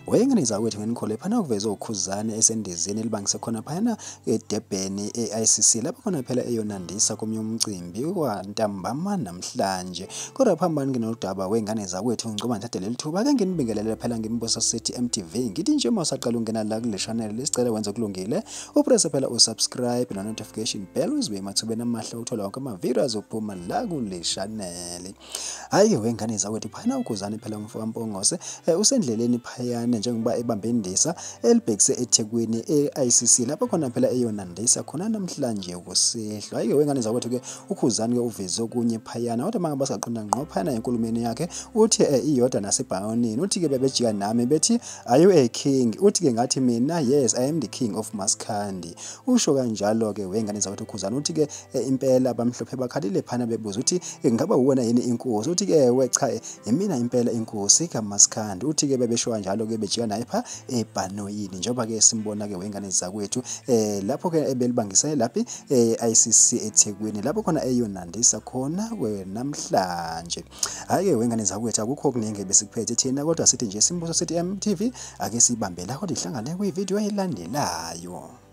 Wengane zakwethu ngenikhole phana kuveze uKhuzani esendizeni elibangise khona phana eDurban e-ICC lapho khona phela eyonandisa komunye umcimbi kwantambama namhlanje. Kodwa phambani nginodaba wengane zakwethu ngicela ngithathe leli thuba ake nginibingelele phela ngimbuso sithi MTV ngithi nje uma usaqala ukungena la kule channel lesicela wenze okulungile upresse phela usubscribe no notification bell uzibe emathubeni amahle ukuthola wonke ama-video azophuma la kule channel. Hhayi-ke wengane zakwethu phana uKhuzani phela umfo kaMpongose usendleleni phayana njengoba ebambe indisa elibhekise eThekwini e-ICC lapho khona phela eyonandisa khona namhlanje kusihlwa. Hhayi-ke wengane zakwethu-ke uKhuzani-ke uveze okunye phayana kodwa uma ngabe singaqonda ngqo phayana enkulumeni yakhe uthi iyodwa nasebhayonini uthi-ke bebejika nami bethi are you a king, uthi-ke ngathi mina yes I am the king of Maskandi. Usho kanjalo-ke wengane zakwethu uKhuzani uthi-ke impela abamhlophe bakhalile phana bebuza uthi ngaba uwena yini inkosi, uthi-ke ewe cha imina impela inkosi kaMaskandi. Uthi-ke bebesho kanjalo-ke bejika naye pha ebhanoyini njengoba-ke simbona-ke wengane zakwethu lapho-ke ebelibangise laphi e-ICC eThekwini lapho khona eyonandisa khona namhlanje. Hhayi-ke wengane zakwethu akukho okuningi besikuphethe thina kodwa sithi nje Simbuso sithi MTV ake sibambe la kodwa ihlangane kwividiyo elandelayo.